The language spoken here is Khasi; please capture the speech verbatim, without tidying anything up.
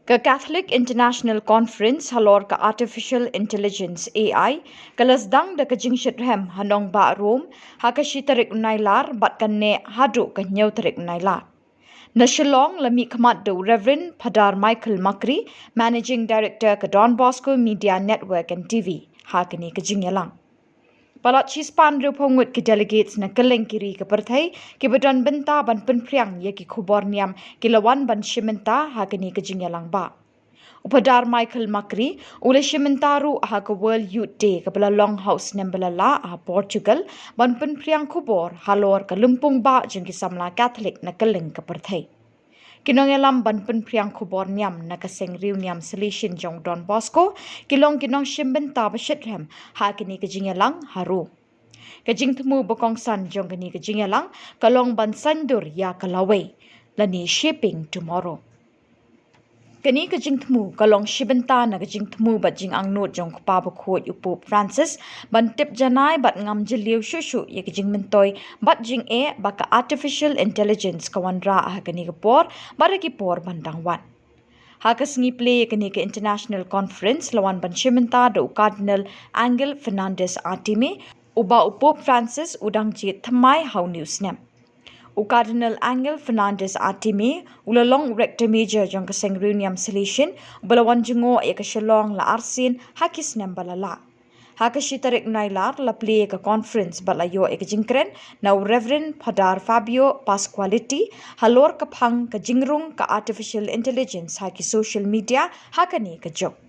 Ka Catholic International Conference halor ka Artificial Intelligence, A I, ka la sdang da ka jingshitrhem ha nongbah Rome ha ka shi tarik u Nailar bad kan neh haduh ka hynñiew tarik u Nailar. Na Shillong la mihkhmat da u Reverend Phadar Michael Makri, Managing Director ka Don Bosco Media Network and T V, ha kane ka jingïalang. Palat shispah hynriewphew ngut ki delegates na kylleng ki ri ka pyrthei kiba don bynta ban pynphriang ïa ki khubor niam ki la wan ban shim bynta ha kane ka jingïalang bah. U Phadar Michael Makri u la shim bynta ruh ha ka World Youth Day kaba la long ha u snem ba la lah ha Portugal, ban pynphriang khubor halor ka lympung bah jong ki samla Catholic na kylleng ka pyrthei. Ki nongïalam ban pynphriang khubor niam na ka seng riewniam Salesian jong Don Bosco ki long ki nongshim bynta ba shitrhem ha kane ka jingïalang ha Rome. Ka jingthmu ba kongsan jong kane ka jingïalang ka long ban saiñdur ïa ka lawei, lane Shaping Tomorrow. Kane ka jingthmu ka long shi bynta na ka jingthmu bad jingangnud jong u Kpa Bakhuid u Pope Francis ban tip janai bad ngam jylliew shuh shuh ïa ka jingmyntoi bad jingeh ba ka artificial intelligence ka wanrah ha kane ka por bad ha ki por ban dang wan. Ha ka sngi plie ïa kane ka international conference la wan ban shim bynta da u Cardinal Angel Fernandez Artime, uba u Pope Francis u dang jied thymmai ha une u snem. U Cardinal Angel Fernandez Artime u la long u Rector Major jong ka seng riewniam Salesian, uba la wan jngoh ïa ka Shillong la arsien ha ki snem ba la lah. Ha ka shi tarik u Nailar la plie ïa ka conference bad la ïoh ïa ka jingkren na u Reverend Phadar Fabio Pasqualetti halor ka phang ka jingrung ka artificial intelligence ha ki social media ha kane ka juk.